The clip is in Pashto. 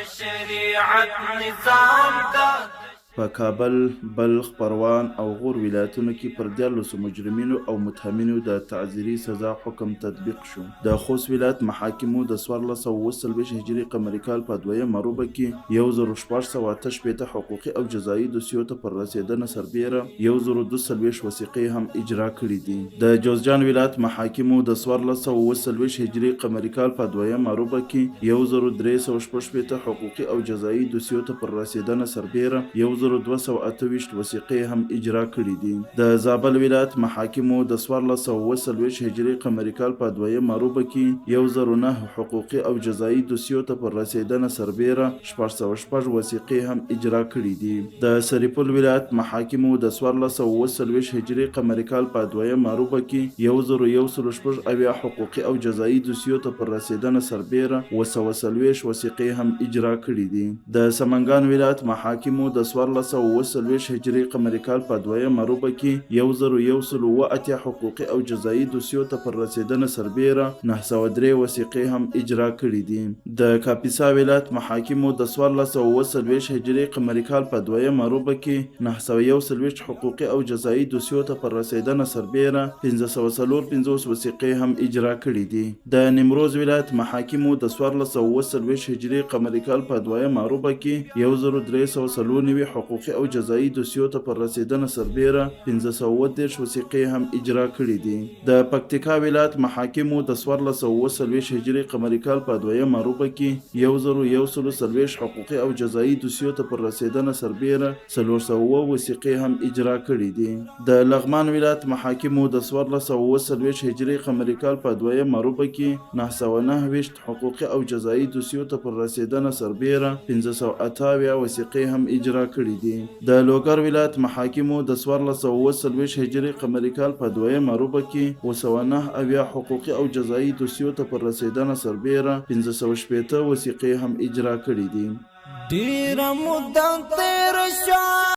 شریعت نظام دا. په کابل، بلخ، پروان او غور ولایتونو کې پر 13 مجرمینو او متهمینو د تعزیري سزا حکم تطبیق شو. د خوست ولایت محاکمو د 1447 هجري قمري کال په دویمه ربع کې 1668 حقوقي او جزایي دوسیو ته پر رسېدنه سربېره 1042 وثیقې هم اجرا کړې دي. د جوزجان ولایت محاکمو د 1447 هجري قمري کال په دویمه ربع کې 1366 حقوقي او جزایي دوسیو ته پر رسېدنه سربېره 1228 وثیقې هم اجرا کړې دي. د زابل ولایت محاکمو د 1447 هجري قمري کال په دویمه ربع کې 1009 حقوقي او جزایي دوسیو ته پر رسېدنه سربېره 606 وثیقې هم اجرا کړې دي. د سرپل ولایت محاکمو د 1447 هجري قمري کال په دویمه ربع کې 1176 حقوقي او جزایي دوسیو ته پر رسېدنه سربېره 740 وثیقې هم اجرا کړې دي. د سمنګان ولایت محاکمو د 1447 هجري قمري کال په دویمه ربع کې 1187 حقوقي او جزایي دوسیو ته پر رسېدنه سربېره 903 وثیقې هم اجرا کړې دي. د کاپیسا ولایت محاکمو د 1447 هجري قمري کال په دویمه ربع کې 941 حقوقي او جزایي دوسیو ته پر رسېدنه سربېره 554 وثیقې هم اجرا کړې دي. د نیمروز ولایت محاکمو د 1447 هجري قمري کال په دویمه ربع کې 1394 حقوقي او جزایي دوسیو ته پر رسېدنه سربېره 537 وثیقې هم اجرا کړې دي. د پکتیکا ولایت محاکمو د 1447 هجري قمري کال په دویمه ربع کې 1140 حقوقي او جزایي دوسیو ته پر رسېدنه سربېره 407 وثیقې هم اجرا کړې دي. د لغمان ولایت محاکمو د 1447 هجري قمري کال په دویمه ربع کې 929 حقوقي او جزایي دوسیو ته پر رسېدنه سربېره 578 وثیقې هم اجرا کړې دي. د لوګر ولایت محاکمو د 1447 هجري قمري کال په دویمه ربع کې 779 حقوقي او جزایي دوسیو ته پر رسېدنه سربېره 560 وثیقې هم اجرا کړې دي. ډیره موده تېره شوه.